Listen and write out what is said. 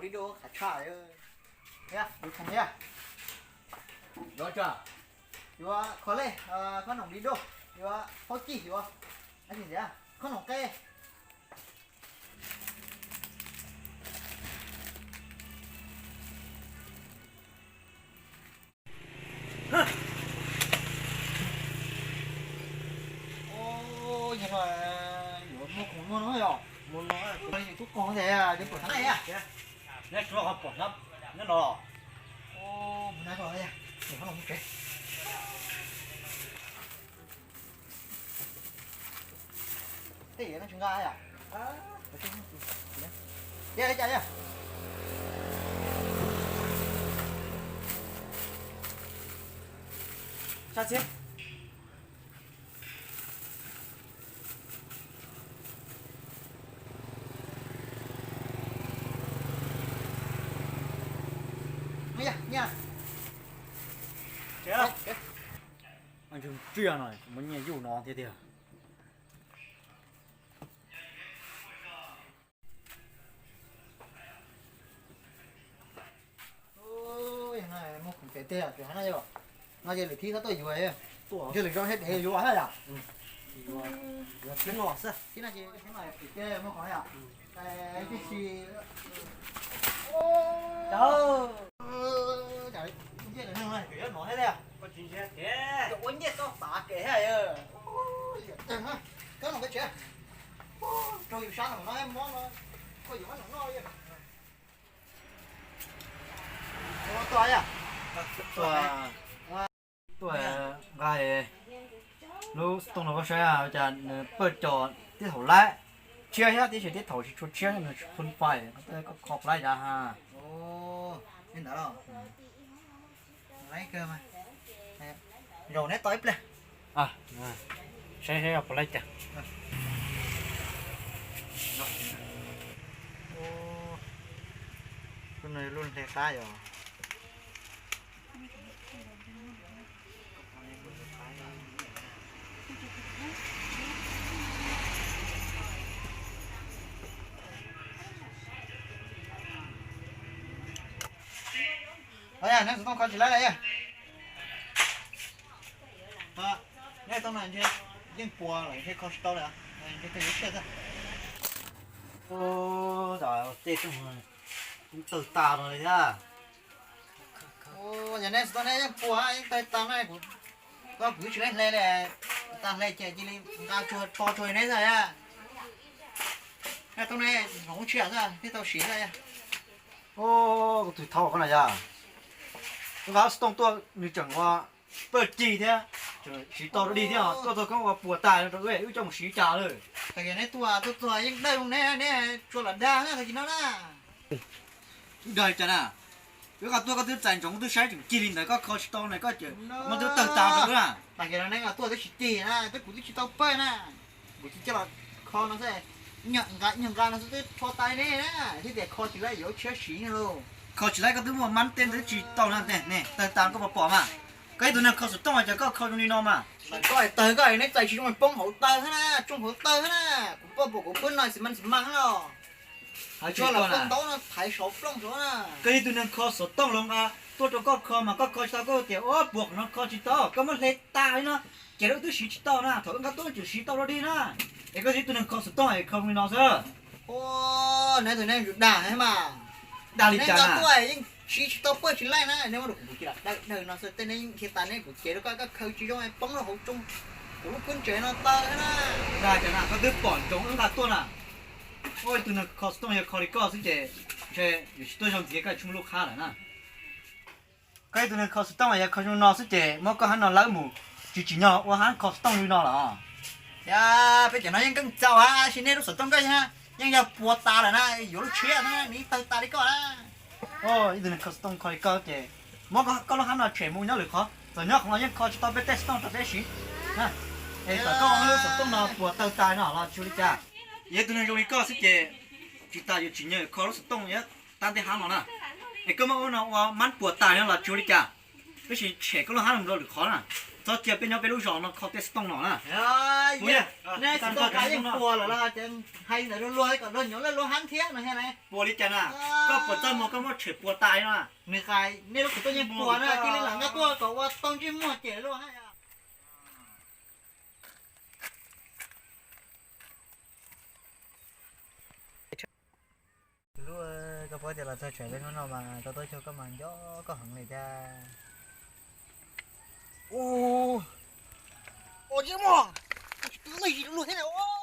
Li dua qhav tshaj. Yuav kho li, khob noom li dua, yuav phaub cij, yuav khob noom qe. Yog no yuav muaj khoom muaj no yom. Muaj no, tub qoog tes, pom thav na. Neb tsuav qhov pom nyob no. Mus na, mus tsev. Tej no tsis nqa yom. Li cas yom? Sab txhiab. Nyiaj, nyiaj. Tsiaj no muaj nyiaj yuj no thiab tiag. Muaj khoom pem tiag, pem hab na yom. No ces lwm thib txhob tuaj yuav, yog lwm zaus thiaj dev yuav hab yom. Yuav thib no xwb, thib no ces pem tiag muaj khoom yom. Tib si ua nyiaj toj tav kev hab. Koj no peb tsev, raug yus sab no no mob no, koj yuav no no. Tuaj, tuaj nqa lub xov tooj no koj saib cas nws pawg cos tib thaum laib tshiab thiab, tib si tib thaum tsis tshua tshiab, nws tsis phoo fais, koj kho laib cas ha. Zaum neb tau ib pliag. Saib saib puas laib cas. Lub no lub hle qab yom. Neb xov tooj kho tsis laib lawm. Neb xov tooj no ntshe yeej puas lawm, ntshe kho tsis tau lawm, ntshe kho yuav tshiab xwb. Tej tawg tas no li thiab. Yog neb xov tooj neb yeej puas, yeej tawg tas no, koj kuv tsis laib hle li, tas hle ces cia li nqa tso tso neb xwb. Neb xov tooj neb hloov tshiab xwb, neb tau siv xwb. Kuv twb thov koj na yog, nqa xov tooj tuaj nws tseem ua pawg cig thiab, siv tau rau dig thiab, tuaj txog koob ua puas tas rau wb, wb coj mus siv cas lawm. Tag kis neb tuaj tuaj txog yeej dawj ne, neb tsuas lam dag tag kis no na. Dag li cas na? Wb qhov tuaj koj twb txais ntsoov, koj twb saib tseem cig li ntawd, koj kho tsis tau na, koj ces muab twb tawg tas rau wb na. Tag kis no neb tuaj twb tsis cig na, twb kuv twb tsis tau pawg na. Kuv tsis coj los kho no xwb, nyuag nqa no xwb twb rho tas ne na, thiab tias kho tsis laib yuav tshiab siv no lauj. Kho tsis laib koj twb muaj mab tej ntawd tsis tau na, ne tawg tas koj puas pom mas. Koj ib tug neeg kho xov tooj cas koj kho zoo li no mas. Koj tawg koj neb txais tsis zoo poob hauv taw xwb na, tsoo hauv taw xwb na. Kuv pom pom kuv pwb no xi mas xi mas no. Hais tsis tau na. Koj ib tug neeg kho xov tooj los nqa tuaj rau koj kho mas koj kho tsis tau koj tias, o, puas qhov no kho tsis tau, koj muab hle tas li no, ces lawv twb siv tsis tau na, thaum wb nqa tuaj tsum siv tau rau dig na. Es koj ib tug neeg kho xov tooj es kho li no xwb. Neb tus neeg zus dag mas. Dag li cas na? Tuaj yeej siv tsis tau pawg tsis laij na, neb muab rau kuv cia dawm dawm no xwb, tej neb dhia tas neb kuv cev rau koj, koj khaws tsis zoo poob rau hauv tsoo kuv lub kub ntsev no taw na. Dag cas na, koj twb pom ntsoov wb nqa tuaj na. Ua ib tug neeg kho xov tooj yog kho li koj xwb ces ntshe yuav tsis tuaj zoo ntxiv koj tshooj lub qhab lawm na. Koj ib tug neeg kho xov tooj yog kho zoo no xwb ces muab koj hab no lawb mus, tsis tsim nyog ua hab kho xov tooj li no los. Yog peb cov no yeej keej txaus hab, sis nej lub xov tooj koj yeej yog puas tas lawm na, yuav lub tshiab na, nws tawg tas li koj na. Ib tug neeg kho xov tooj kho li koj ces muab koj lub hab no tshem mus nyob lwm qhov, txawm nyob qhov no yeej kho tsis tau peb tej xov tooj rau peb siv. Es txawm koj lub xov tooj no puas tawg tas no los tsis ua li cas. Yog ib tug neeg zoo li koj xwb ces tsis tas yuav tsim nyog kho lub xov tooj tab ntej hab no na. Es koj muab ua no ua mab puas tas no los tsis ua li cas, tab sis tshem koj lub hab no mus rau lwm qhov na. Txhob cia peb nyob peb lub zos no kho tej xov tooj no na. Puas li? Nej xov tooj yeej puas lawm los hais ntawd luag kom luag nyob luag hab thiab no thiab ne. Puas li cas na? Koj puas txaj muag koj muab tshem puas tas li no? Nws hais nej lub xov tooj yeej puas na, cia li lam nqa tuaj kom ua tau ntsej muag cem luag hab. Lub, koj paub tias los txog tsam peb hnub no mas tau tuaj xyuas koj mas nco koj heev li thiab. Ua ntsej muag, tsis pw ib zaug luag thiab na.